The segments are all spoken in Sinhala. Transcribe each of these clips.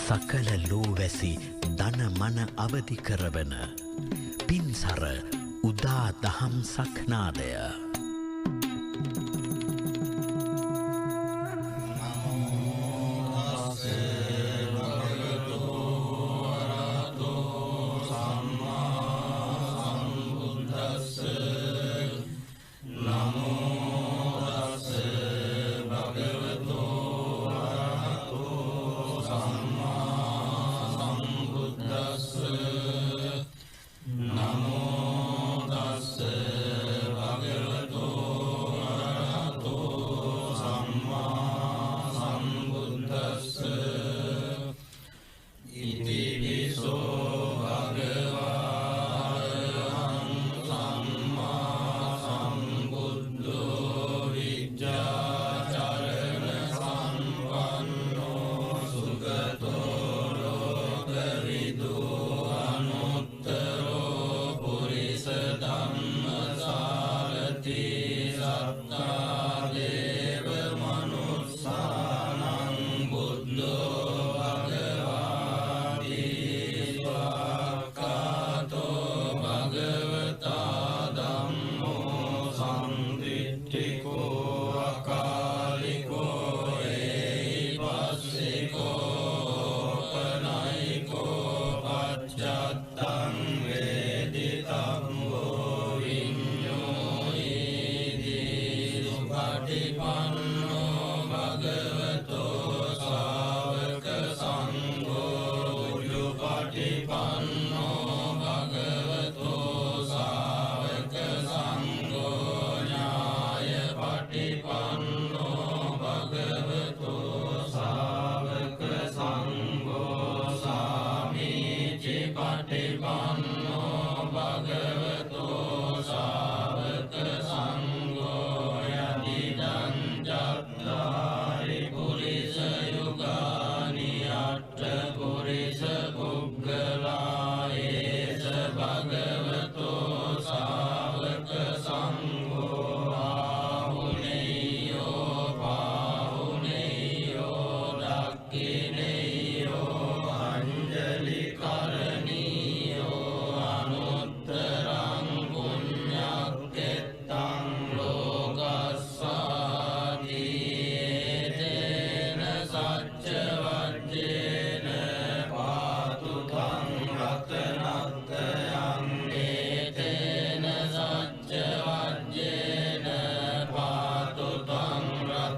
සකල ලෝවැසි ධන මන අවදි කරවන පින්සර උදා දහම් සක්නාදය.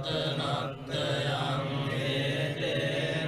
රතනත්තයං ඒතේන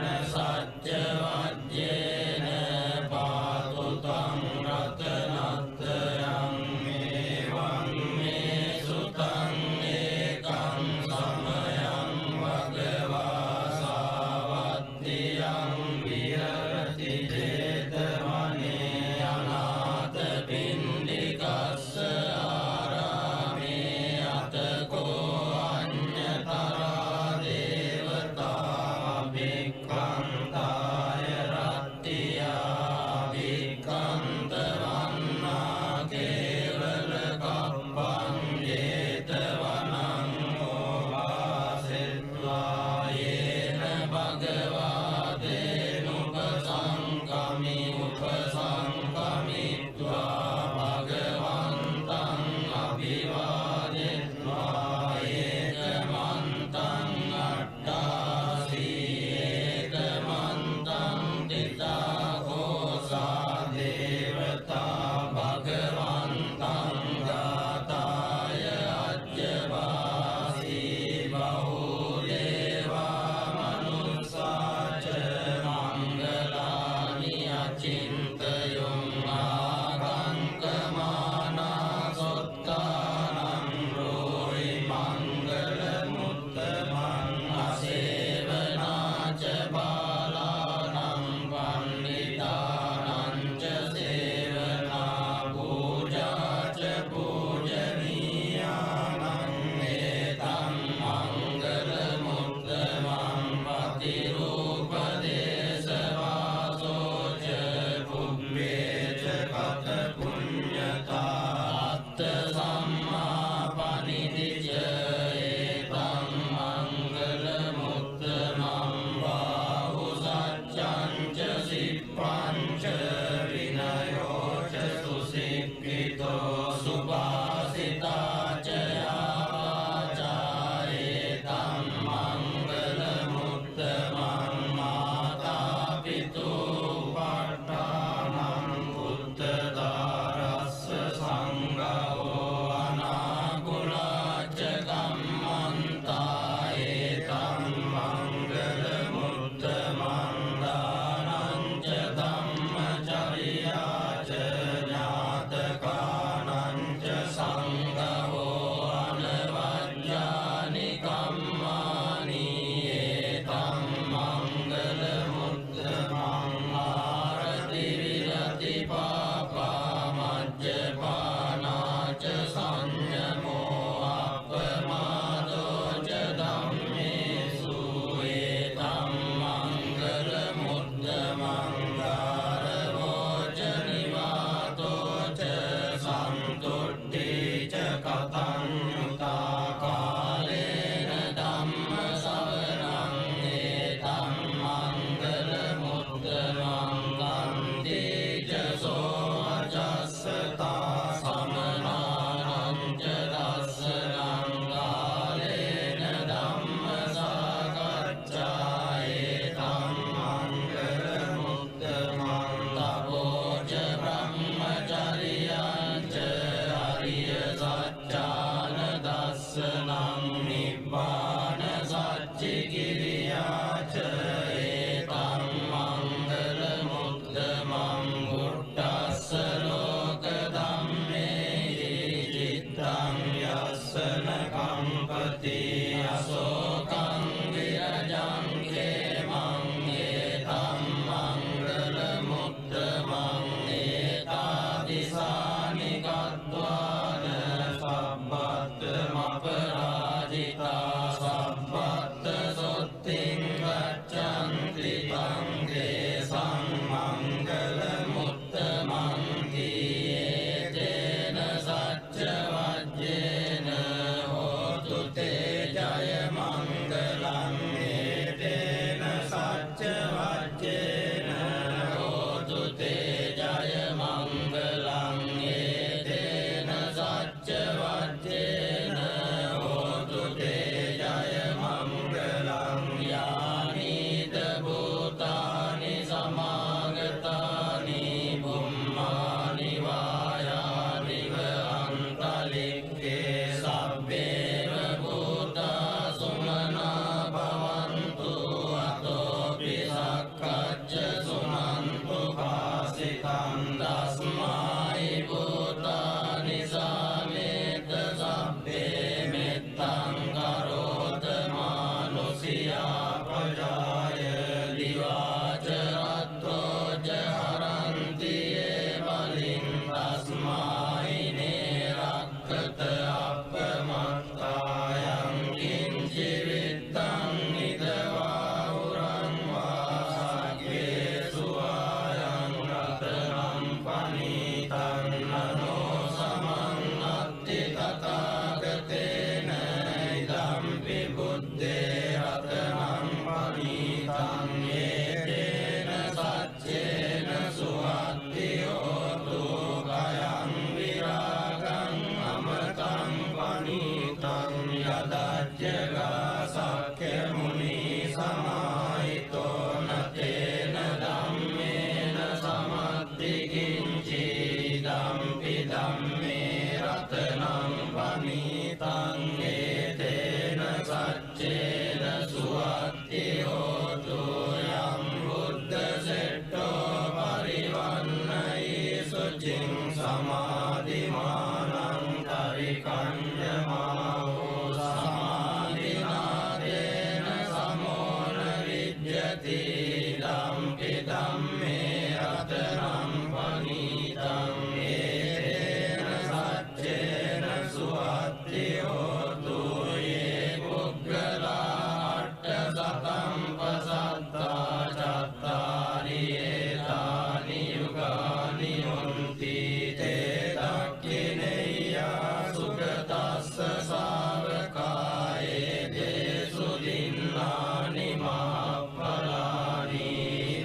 ධම්මේ රතනං පනීතං ඒතේන සච්චේන සුවත්ති හෝතු යේ පුග්ගලා අට්ඨ සතං පසත්තා චත්තාරි ඒතානි යුගානි හොಂತಿ තේ දක්ඛිනෙය්‍යා සුගතස්ස ශාවකායේ දේසු දින්නානි මහඵලානි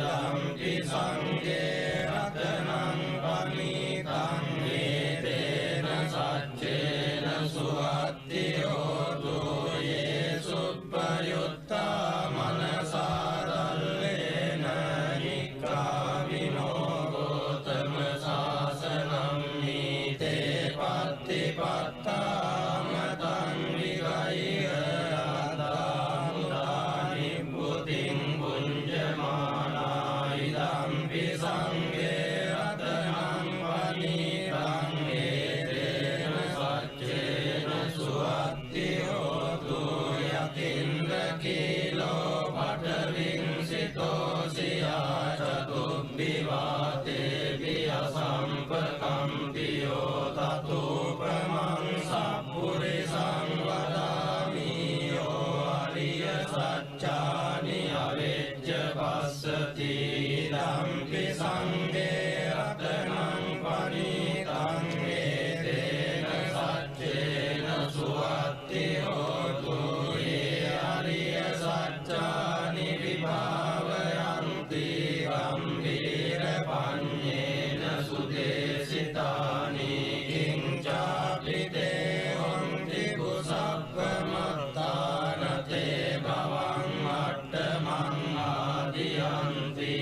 ධම්පි සංඝේ රතනං පනීතං ඒතේන සච්චේන සුවත්ති හෝතු යේ සුප්පයුත්තා මනසාරල්ලේන නික්ඛාමිනෝ ගෝතම ශාසනං මීතේ පත්ති පත්තාමතං විගයිහ අත්තාමුදානි බුතින් පුඤ්ජමානා ඉදම්පි සංඝේ රතනං පනීතං ඒතේන සච්චේන සුවත්ති හෝතු යතින්ද කීලෝ පඨවිංසිතෝ සියා චතුබ්බිවාතේ අසම්පකම්පියෝ තතුපමං සප්පුරිසං වදාමි යෝ අරිය සච්චානි අවෙජ්ජ පස්සති ධම්පි සංඝේ රතනං පනීතං ඒතේන සච්චේන සුවත්ති හෝතු යේ අරිය සච්චානි විභාවයන්ති ගම්භීර පඤ්ඤේන සුදේසිතානි කිං චාපි තේ හොಂತಿ කුසප්පමත්තාන තේ භවං අට්ඨමං ආදියන්ති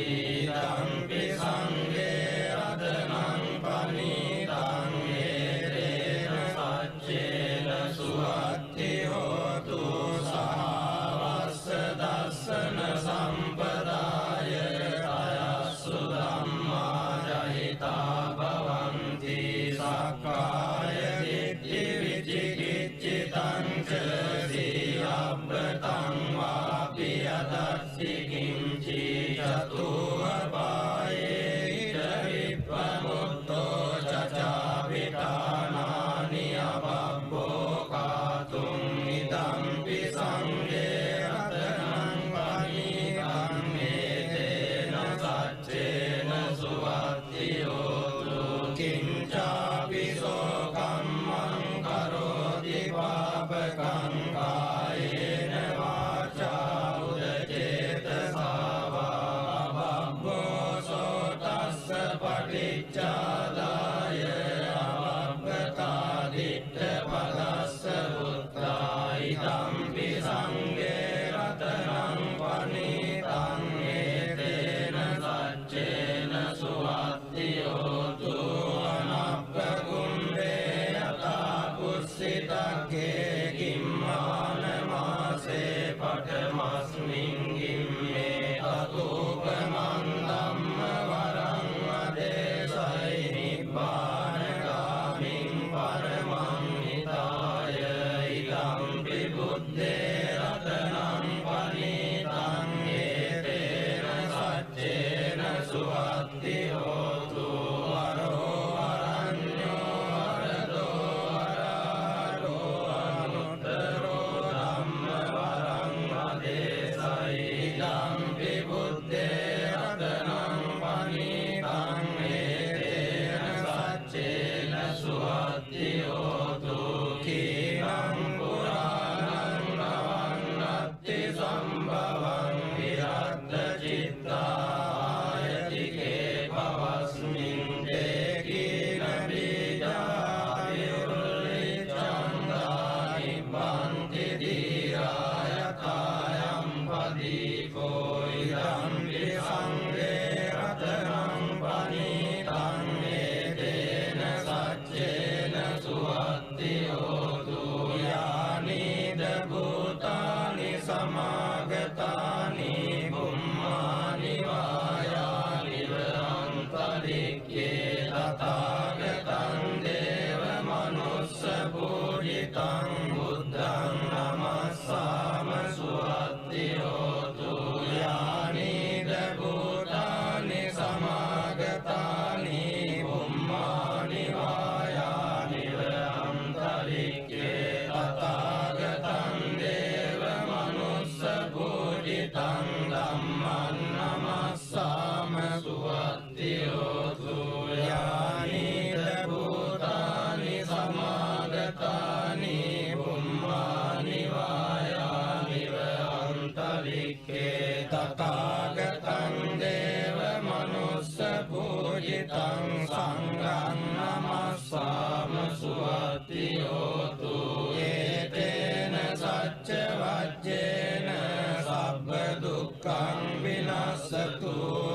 විනස්සතු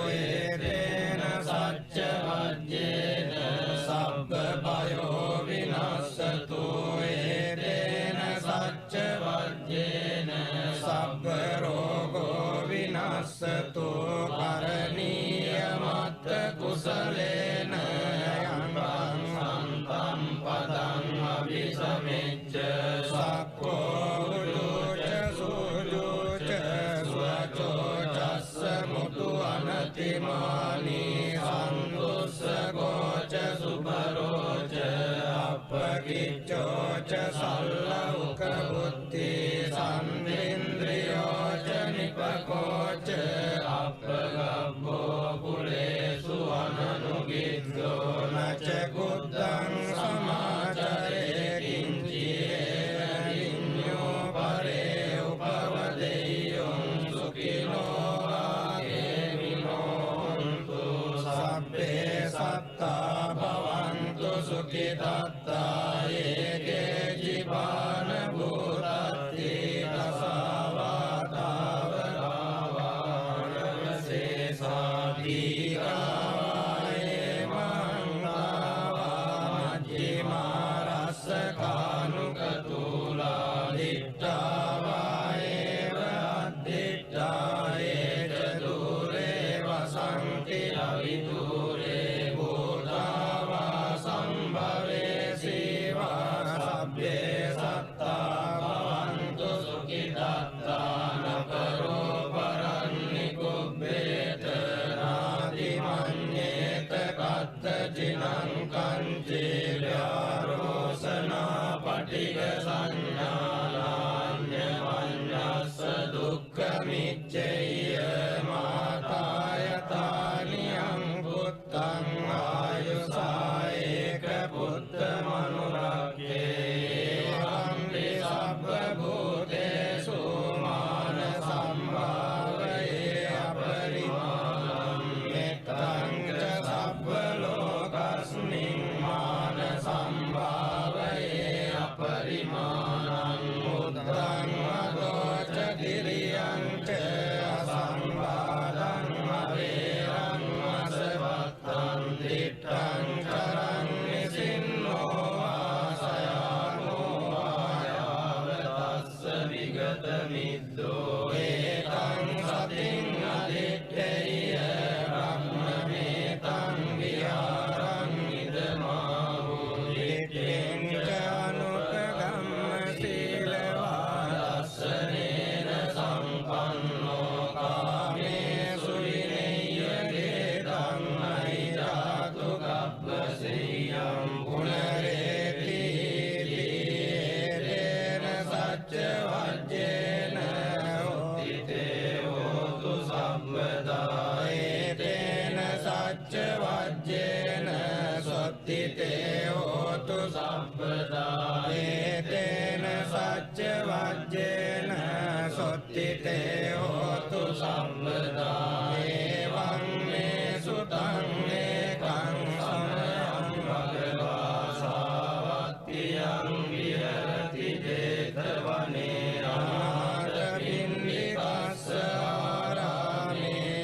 ඒතේන සච්ච වජ්ජේන සබ්බ බයෝ විනස්සතු ඒතේන සච්ච වජ්ජේන සබ්බ රෝගෝ විනස්සතු කරණීය මත්ත කුසලේන යං සන්තම් පදං අபிසමෙච්ච සක්කෝ උජුච සුජුච සුවචෝ චස්ස මුතු අනතිමානී සන්තුස්සකෝච සුපරෝච අප්පකිච්චෝච සල්ලෞක බුද්ධි සම්මින්ද්‍රියෝච නිපකෝච අප්පගබ්බෝ කුලේසු අනනුගිද්දෝ නච කුද්දං සමාචරේ කිංචියේන විඤ්ඤෝ පරේ උපවදෙය්‍යං සුඛිනෝ වාගේමිනෝන්තු සබ්බේ සත්තා භවන්තු සුඛිතත්තා ඒකේ ජීවාන භූතත්ති තසවාතාවරාවානවසේසා දීඝායේ මංගාවා මජ්ක්‍ධිමා රස්සකානුකතුලා දිට්ඨාවායේව අද්දිට්ඨායේ ච දුරේ වසන්ති අවිදුරේ භූතාවා සම්භවේ සීවා සබ්බේ සත්තා භවන්තු සුඛිතත්තා නපරෝ පරං නිකුබ්බේත නාතිමඤ්ඤේත කත්ත චිනං කංචේ ව්‍යාරෝසනා පටිඝ සංඥානාඤ්ඤ මඤ්ඤස්ස දුක්ඛ මිච්ඡෙය්‍ය මාතායතානියං පුත්තං ආයුසා ඒක පුත්ත මනුරක්ඛේ වම්පි සබ්බ භූතේසු මාන සම්භාවයේ අපරිමාණං මෙත්තං ච සබ්බ ලෝකස්මින් මාන සම්භාවයේ අපරිමාණං උද්ධං අදෝ ච තිරියං ච අසම්බාධං අවේරං අසවත්තං තිට්ඨං චරං නිසින්නෝ වාසයානෝ වායාව තස්ස විගත මිද්දෝ ඒතං සතින් අදිට්ඨේය බ්‍රහ්මමේතං විහාරං ඉදමාහු දිට්ඨිං ච අනුපගම්ම සීලවා දස්සනේන සම්පන්නෝ කාමේසු විනෙය්‍ය ගේතං නෛජාතු කබ්බසෙය්‍යං පුනරේති ඒතේන සච්ච වජ්ජේන උත්තිතේ හෝතු සම්පදා ඒතේන සච්ච වජ්ජේන සොත්තිතේ හෝතු සම්පදා ඒතේන සච්ච වජ්ජේන සොත්තිතේ හෝතු සම්පදා එවං මේ සුතං ඒකං සමයං භගවා සාවත්තියං විහෙරති ජේතවනේ අනාථපිණ්ඩිකස්ස ආරාමේ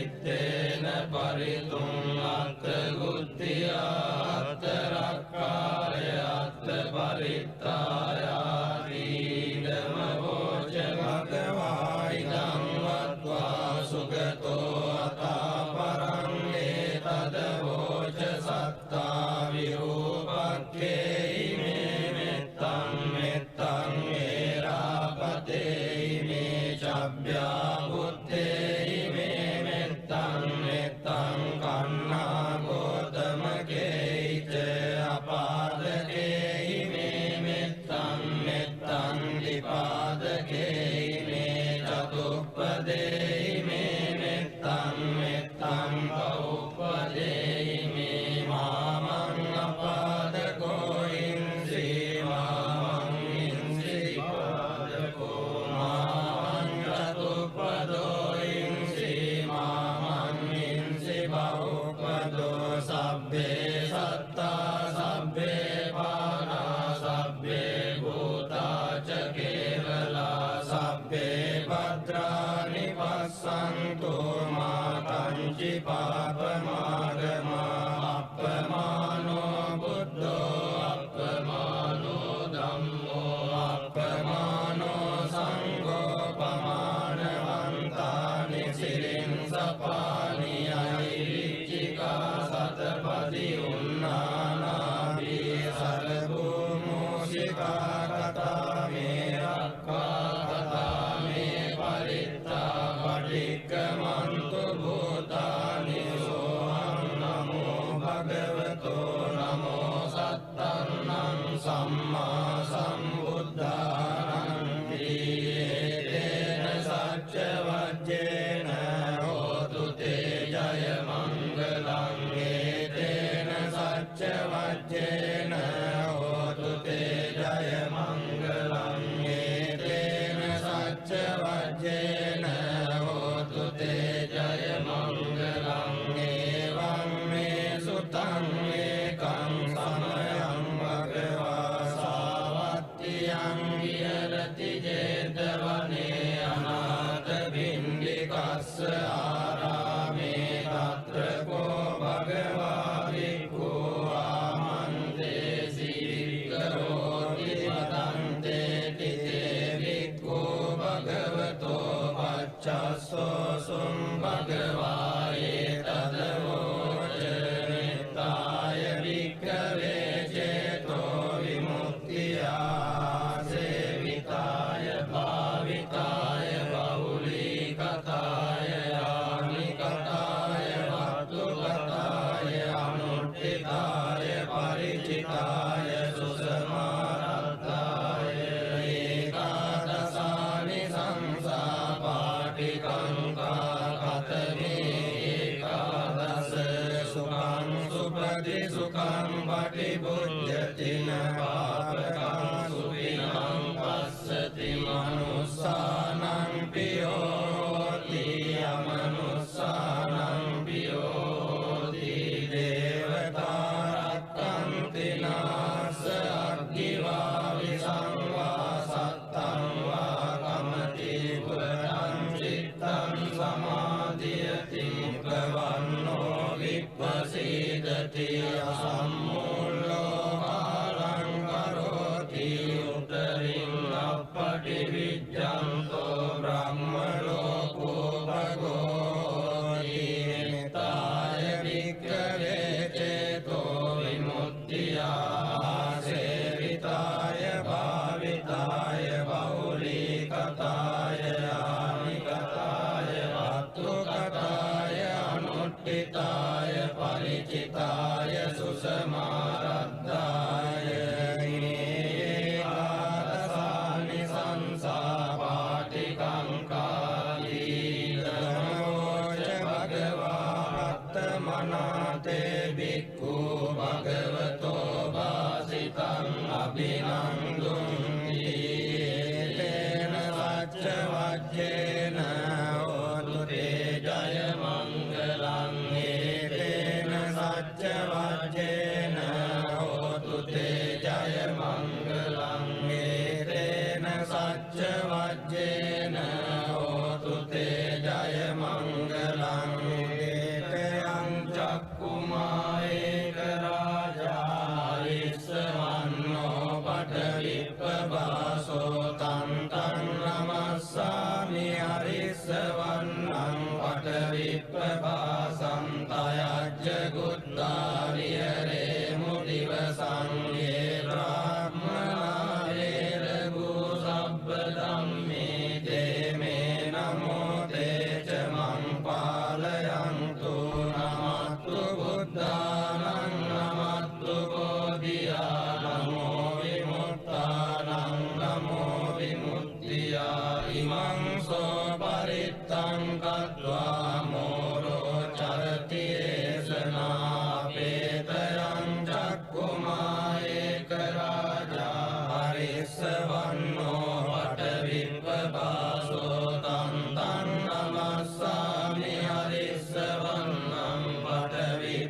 චිත්තේන පරිතුං අත්ථ ගුත්තියා අත්ථ රක්ඛාය අත්ථ පරිත්තායාති ඉදම වෝච භගවා ඉදං වත්වා සුගතෝ අතාපරං ඒතද වෝච සත්තා විරූපක්ඛේයි මේ මෙත්තං මෙත්තං ඒරාපතේයි මේ චබ්බ්‍යා බුත්තේයි මේ මෙත්තං මෙත්තං කන්නා ගෝතමකේයි ච අපාදකේයි මේ මෙත්තං මෙත්තං දීපාදකේයි මේ චතුප්පදේයි මේ මෙත්තං මෙත්තං බහුප්පදේයි මේ මාමං අපාදකෝ ඉන්සී මාමං ඉන්සී පාදකෝ මාමං චතුප්පදෝ ඉන්සී මාමං ඉන්සී බහුප්පදෝ සබ්බේ සත්තා සබ්බේ පානා සබ්බේ භූතා ච කේවලා සබ්බේ භද්‍රානි පස්සන්තු මා කංචි පාපමාගමා අප්පමානෝ බුද්ධෝ අප්පමානෝ ධම්මෝ අප්පමානෝ සංඝෝ පමානවන්තානි සිරින් සපානි අයිරිච්චිකා සතපති උන්නානාභි සරභූමූසිකා කතා මේ රක්ඛා කතා මේ පරිත්තා පටික්කමන්තු භූතානි සෝහං නමෝ භගවතෝ නමෝ සත්තන්නං සම්මා සම්බුද්ධානං තීේතේන සච්ච වජ්ජේන හෝතු තේ ජය මංගලං ඒතේන සච්ච වජ්ජේන හෝතු තේ ජය මංගලං ඒතේන සච්ච වජ්ජේන හෝතු තේ ජය මංගලං එවං මේ සුතං ඒකං සමයං භගවා සාවත්තියං විහෙරති ජේතවනේ අනාථ පිණ්ඩිකස්ස ආරාමේ තත්‍ර කෝ භගවා භික්ඛු ආමන්තේසි වික්කරෝති වදන්තේති තේ භික්ඛු භගවතෝ පච්චස්සෝ සුං භගවා ඒතද වෝච මෙත්තාය භික්ඛවේ චේතෝ විමුක්තියා සේවිතාය භාවිතාය බහුලීකතාය ආනිකතාය වත්තුකතාය අනුට්ඨිතාය පරිචිතාය සුසමාරත්තාය ඒකාදසානි සංසාපාටිකංකා කතමේ ඒකාදස සුඛං සුපති සුඛං පටිභුජ්ජති න පාපකං සුපිනං පස්සති මනුස්සානං පියෝ හෝති අමනුස්සානං පියෝ හෝති දේවතා රක්ඛන්ති නාස අග්ගිවා විසං වා සත්තං වා කමති කුලං චිත්තං සමාධියති මුඛවන්නෝ විප්පසීදති අසම්මූලෝ කාලං කරෝති උත්තරින් අප්පටි විජ්ජන්තෝ බ්‍රහ්ම ලෝකෝ භගෝති මෙත්තාය භික්ඛවේ චේතෝ විමුක්තියා සේවිතාය භාවිතාය බහුලීකතාය ආනිකතාය වත්තුකතාය අනුට්ඨිතාය පරිචිතාය සුසමාරද්ධාය ඒකාදසානි සංසාපාටිකංකාලීදමෝච භගවා රත්තමනාතේ භික්ඛු භගවතෝ භාසිතං අභිනන්දුන්ති ඒතේන සච්ච වජ්ජේන හෝතු තේ ජය මංගලං ඒතේන සච්ච වජ්ජේන හෝතු තේ ජය මංගලං ඒතේන සච්ච වජ්ජේන හෝතු තේ ජය මංගලං විප්පභාසං තයජ්ජ කුත්තා විහෙරේමු දිවසං යේ බ්‍රාහ්මනා වේදගු සබ්බ ධම්මේ තේ මේ නමෝ තේ ච මං පාලයන්තු නමත්තු බුද්ධානං නමත්තු බෝධියා නමෝ විමුක්තානං නමෝ විමුක්තියා ඉමං සෝ පරිත්තං කତ୍වා මෝරෝ චරති ඒසනා පේතරං චක්කුමා ඒක රාජා හරිස්ස වන්නෝ පටවිප්පභාසෝ තං තං නමස්සාමි හරිස්ස වන්නං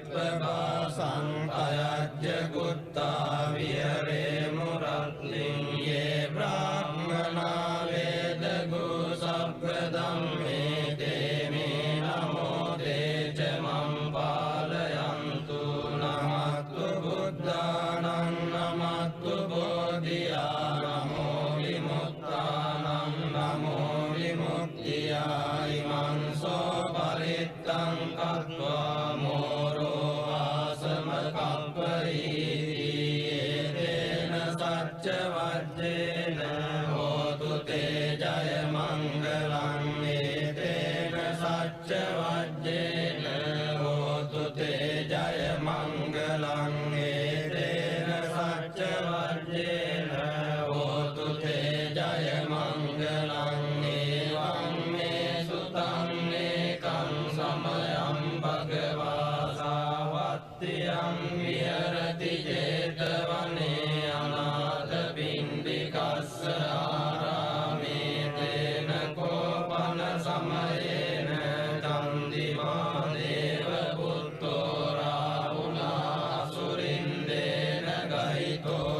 පටවිප්පභාසං අයජ්ජ කුත්තා විහෙරේමු රත්නින් යේ බ්‍රාහ්මනා වේදගු සබ්බ ධම්මේ තේ මේ නමෝ තේ ච මං පාලයන්තු නමත්තු බුද්ධානං නමත්තු බෝධියා නමෝ විමුක්තානං නමෝ විමුක්තියා ඉමං සෝ පරිත්තං කତ୍වා මෝරෝ ආසම කප්පරීති ඒතේන සච්ච වජ්ජේන හෝතු තේ ජය මංගලං ඒතේන සච්ච වජ්ජේන හෝතු තේ ජය මංගලං ඒතේන සච්ච වජ්ජේන හෝතු තේ ජය මංගලං එවං මේ සුතං ඒකං සමයං භගවා සාවත්තියං විහෙරති ජේතවනේ අනාථ පිණ්ඩිකස්ස ආරාමේ තේන කෝපන සමයේන චන්දිමා දේව පුත්තෝ රාහුලා අසුරින්දේන ගහිතෝ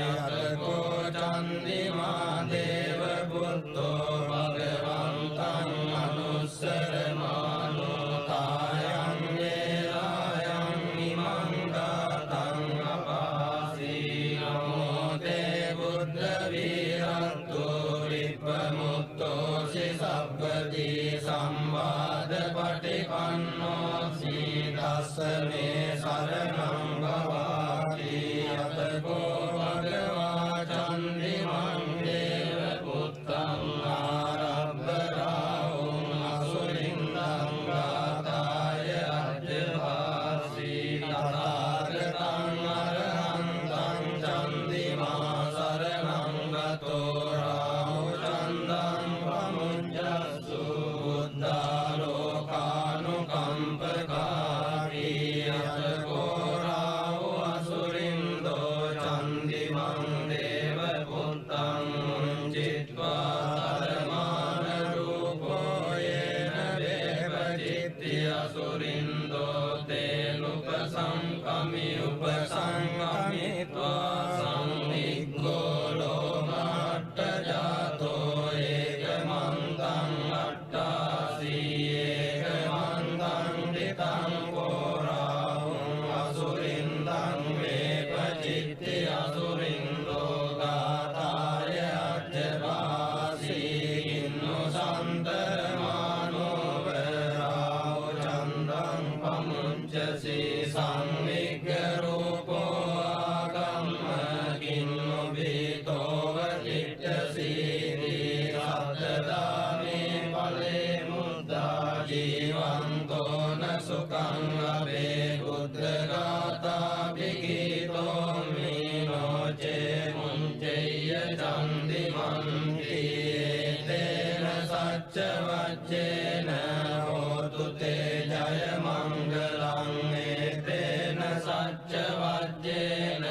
අතකෝ චන්දිමා දේව පුත්තෝ භගවන්තං අනුස්සරමානෝ තායං වේලායන් ඉමං ගාතං අපාසී නමෝ තේ බුද්ධ වීරත්තු විප්පමුත්තෝසි සබ්බති සම්වාද පටිපන්නෝසි තස්ස මේ සරණං භවාති අතකෝ භගවා චන්දිමං දේව පුත්තං ආරබ්බ රාහුං අසුරින්දං ගාතාය අජ්ජභාසී තථාගතං අරහන්තං චන්දිමා සරණං ගතෝ රාහු චන්දං පමුඤ්ජස්සු බුද්ධාලෝකානුකම්පකාරී අතකෝ රාහු අසුරින්දෝ චන්දිමං දේව පුත්තං මුංචිත්වා තරමාන රූපෝ යේන වේපචිත්ති අසුරින්දෝ තේනුපසංකමි උපසංකමිත්වා සංනිග්ගෝ ලෝමට්ට ජාතෝ ඒකමන්තං අට්ඨාසී ඒකමන්තං දිතං කෝරාහුං අසුරින්දං වේපචිත්ති අසුරින්දෝ ගාතාය අජ්ජභාසී කින්නු සන්තරමානෝ වරාහු චන්දං පමුංචසි සංවිග්ග රූපෝ ආගම්ම කින්නු භීතෝව තිට්ඨසී සත්තදාමේ ඵලේ මුද්දා ජීවන්තෝ න සුඛං ලබේ බුද්ධ ගාථා විගීතෝ මීනෝ චේ මුංචෙය්‍ය චන්දිමන්ති ඒතේන සච්ච වජ්ජේන හෝතු තේ ජය මංගලං ඒතේන සච්ච වජ්ජේන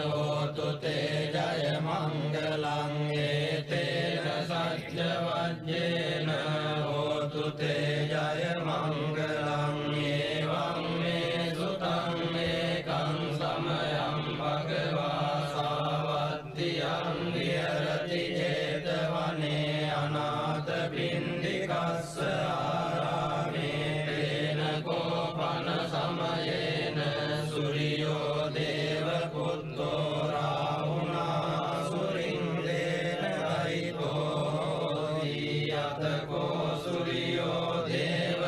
හෝතු තේ ජය මංගලං ඒතේන සච්ච වජ්ජේන හෝතු තේ ජය මංගලං එවං මේ සුතං ඒකං සමයං භගවා සාවත්තියං විහෙරති ජේතවනේ අනාථ පිණ්ඩිකස්ස ආරාමේ තේන කෝපන සමයේන සූරියෝ දේව පුත්තෝ රාහුනා සුරින්දේන ගහිතෝ අතකෝ සූරියෝ දේව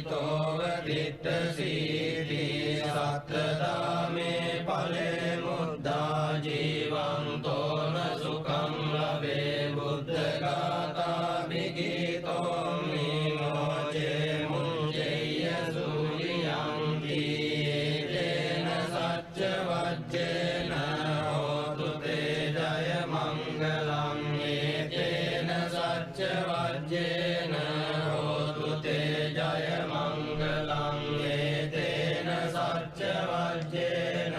විගීතෝව තිට්ඨසීති සත්තදාමේ ඵලේ මුද්දා ජීවන්තෝන සුඛං ලබේ බුද්ධ ගාථා විගීතෝ මිනෝචේ මුංජෙය්‍ය සූරියං තීතේන සච්ච වජ්ජේන හෝතු තේ ජය මංගලං ඒතේන සච්ච වජ්ජේන හෝතු තේ ජය මංගලං ඒතේන සච්ච වජ්ජේන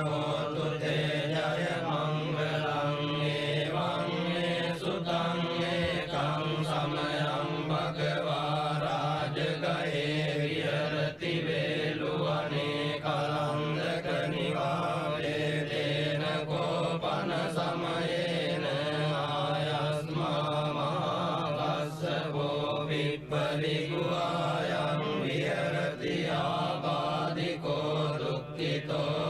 හෝතු තේ ජය මංගලං එවං මේ සුතං ඒකං සමයං භගවා රාජගහේ විහෙරති වේළුවනේ කලන්දක නිවාසේ තේන කෝපන සමයේන ආයස්මා මහා කස්සපෝ පිප්පලි ගුහායන් විහෙරති ආබාධිකෝ දුක්ඛිතෝ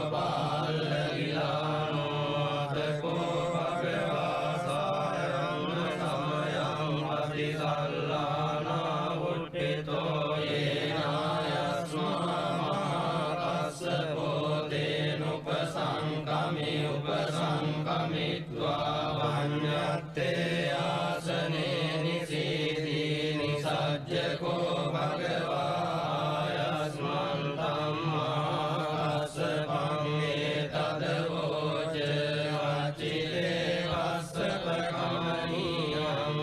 බාල්ලගිලානෝ අතකෝ භගවා සායං සමයං පටිසල්ලානා වුට්ඨිතෝ යේනායස්මා මහා කස්සපෝ තේනුපසංකමි උපසංකමිත්වා පඤ්ඤත්තේ ආසනේ නිසීදී නිසජ්ජකෝ භගවා ආයස්මන්තං මහා කස්සපං ඒතදවෝච අච්චිතේ කස්සප කමනීයං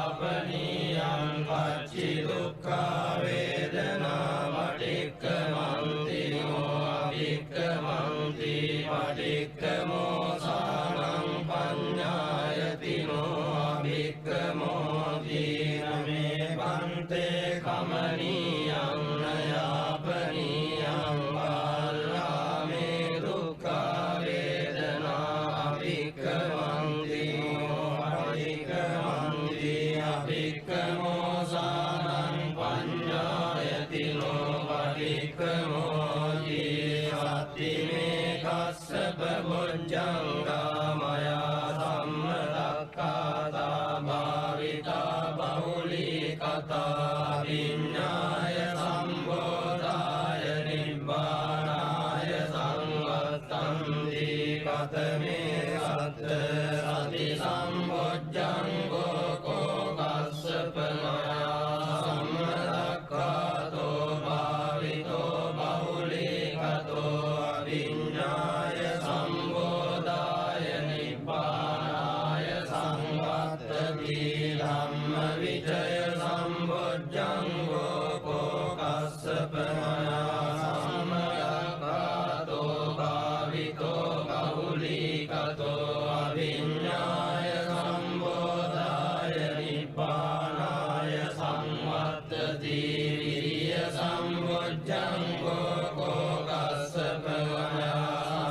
පච්චියාපනීයං පච්චි දුක්ඛා වේදනා පටික්කමන්ති නෝ අභික්කමන්ති පටික්කමෝසානං පඤ්ඤායති නෝ අභික්කමෝති නමේ බන්තේ කමනීයං නයාපනීයං බාල්ලාමේ දුක්ඛා වේදනා අභික්කමන්ති නෝ අභික්කමන්ති අභික්කමෝසානං පඤ්ඤායති නෝ පටික්කමෝති සත්ති මේ කස්සප බොජ්ජංගා මයා සම්මදක්ඛාතා භාවිතා බහුලී කතා විඤ්ඤාය සම්බෝධාය නිබ්බානාය සංවත්තන්ති කතමේ සත්ත සති සම්බොජ්ජංගෝ කෝ කස්සප මයා සම්මදක්ඛාතෝ භාවිතෝ බහුලීකතෝ අවිඤ්ඤාය සම්බෝධාය නිබ්බානාය සංවත්තති ධම්ම විචය සම්බොජ්ජංගෝ කෝ කස්සප මයා සම්මදක්ඛාතෝ භාවිතෝ බහුලීකතෝ අවිඤ්ඤාය සම්බෝධාය නිබ්බානාය සංවත්තති විරිය සම්බොජ්ජංගෝ කෝ කස්සප මයා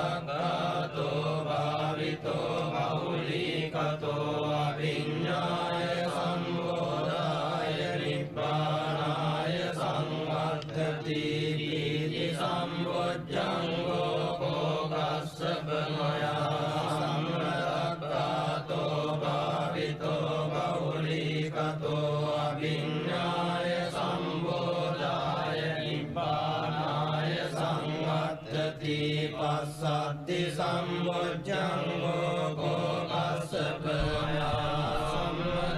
සම්මදක්ඛාතෝ භාවිතෝ බහුලීකතෝ අවිඤ්ඤාය සම්බෝධාය නිබ්බානාය සංවත්තති පීති සම්බොජ්ජංගෝ කෝ කස්සප මයා සම්මදක්ඛාතෝ භාවිතෝ බහුලීකතෝ අවිඤ්ඤාය සම්බෝධාය නිබ්බානාය සංවත්තති පස්සද්ධි සම්බොජ්ජංගෝ කෝ කස්සප මයා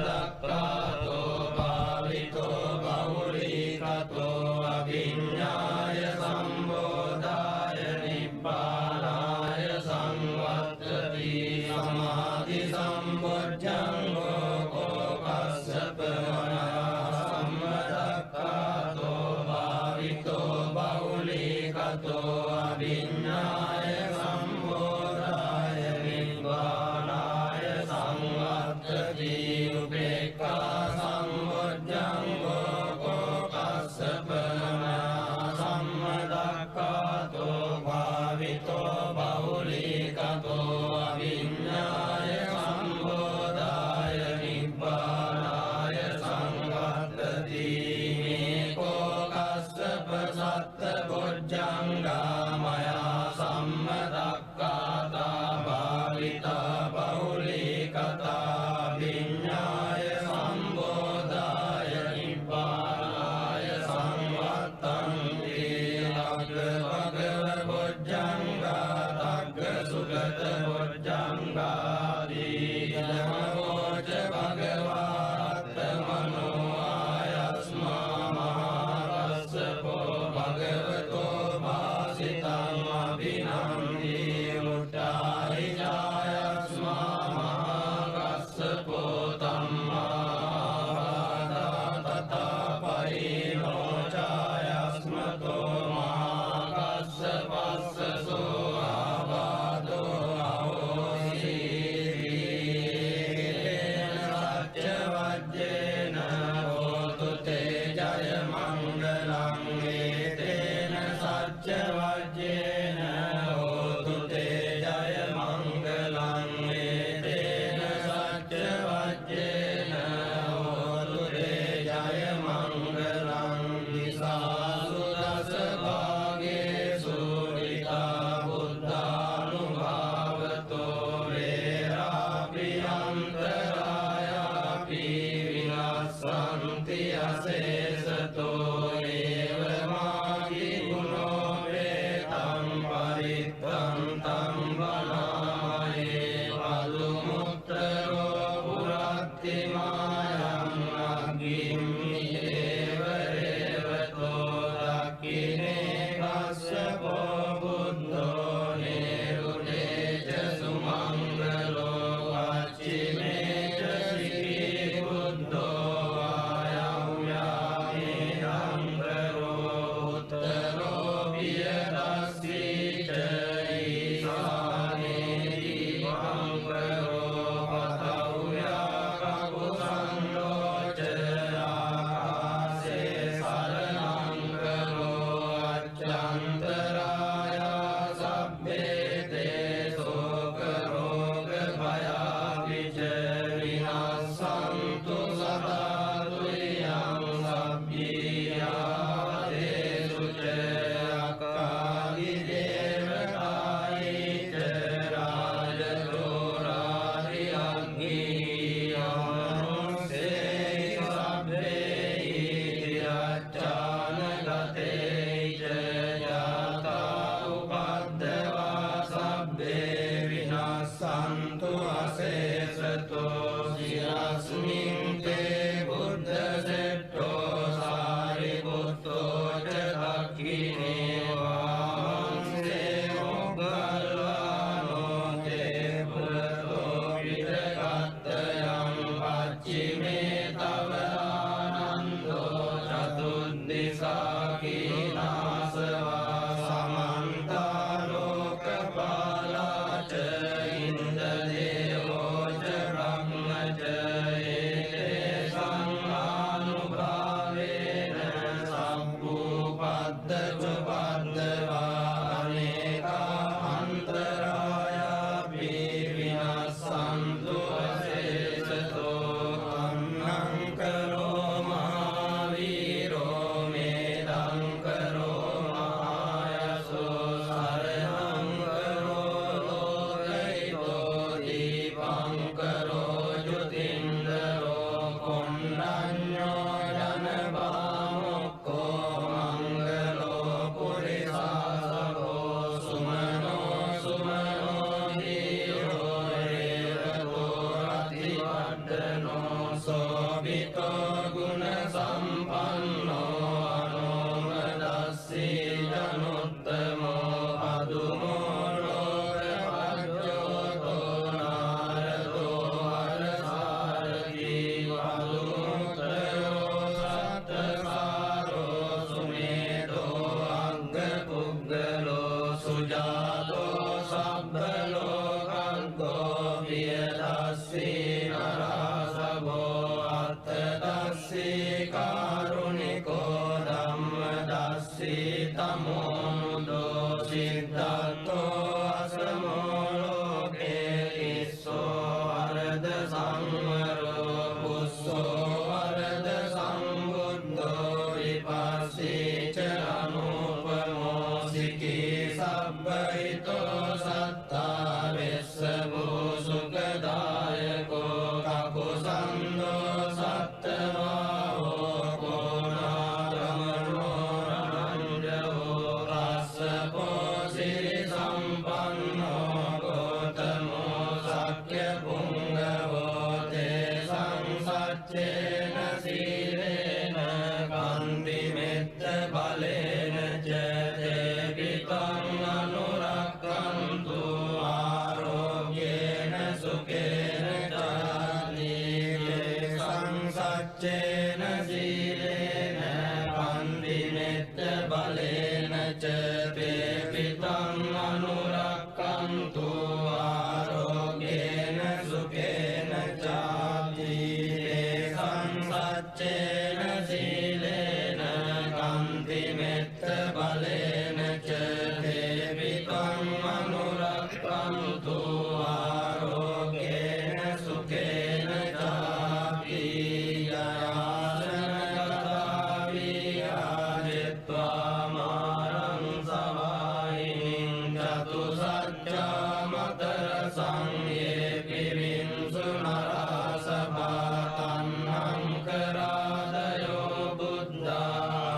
සම්මදක්ඛාතෝ භාවිතෝ බහුලීකතෝ අවිඤ්ඤාය සම්බෝධාය නිබ්බානාය සංවත්තති සමාධි සම්බොජ්ජංගෝ කෝ කස්සප මයා සම්මදක්ඛාතෝ භාවිතෝ බහුලීකතෝ අවිඤ්ඤාය සම්බෝධාය නිබ්බානාය සංවත්තති උපේක්ඛා සම්බොජ්ජංගෝ කෝ කස්සප මයා සම්මදක්ඛාතෝ භාවිතෝ බහුලීකතෝ අවිඤ්ඤාය සම්බෝධාය නිබ්බානාය සංවත්තති මේ කෝ කස්සප සත්ත බොජ්ජංගා මයා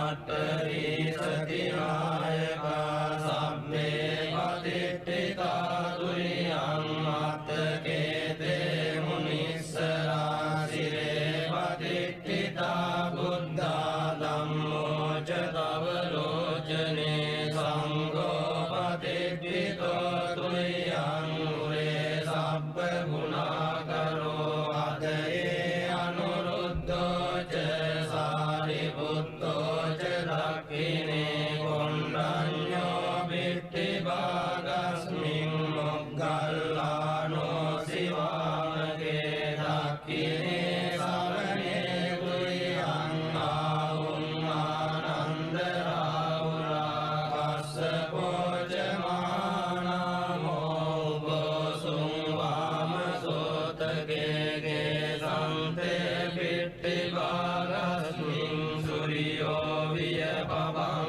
අට්ඨරීසති නායකා සබ්බේ පතිට්ඨිතා තුරියං අත්තකේතේ මුනිස්සරා සිරේ පතිට්ඨිතා බුද්ධා ධම්මෝ ච තව ලෝචනේ සංඝෝ පතිට්ඨිතෝ තුරියං උරේ සබ්බ ගුණාකරෝ අදයේ අනුරුද්ධෝ ච සාරිපුත්තෝ ච දක්ඛිනේ කොණ්ඩඤ්ඤෝ පිට්ඨිභාගස්මින් මොග්ගල්ලානෝ සිවාමගේ දක්ඛිනේ සවනේ තුරියං ආහුං ආනන්ද රාහුලා කස්සපෝ ච මහානාමෝ උපෝසුං වාම සෝතකේ සන්තේ පිට්ඨිභාගස්මින් සූරියෝ විය පබං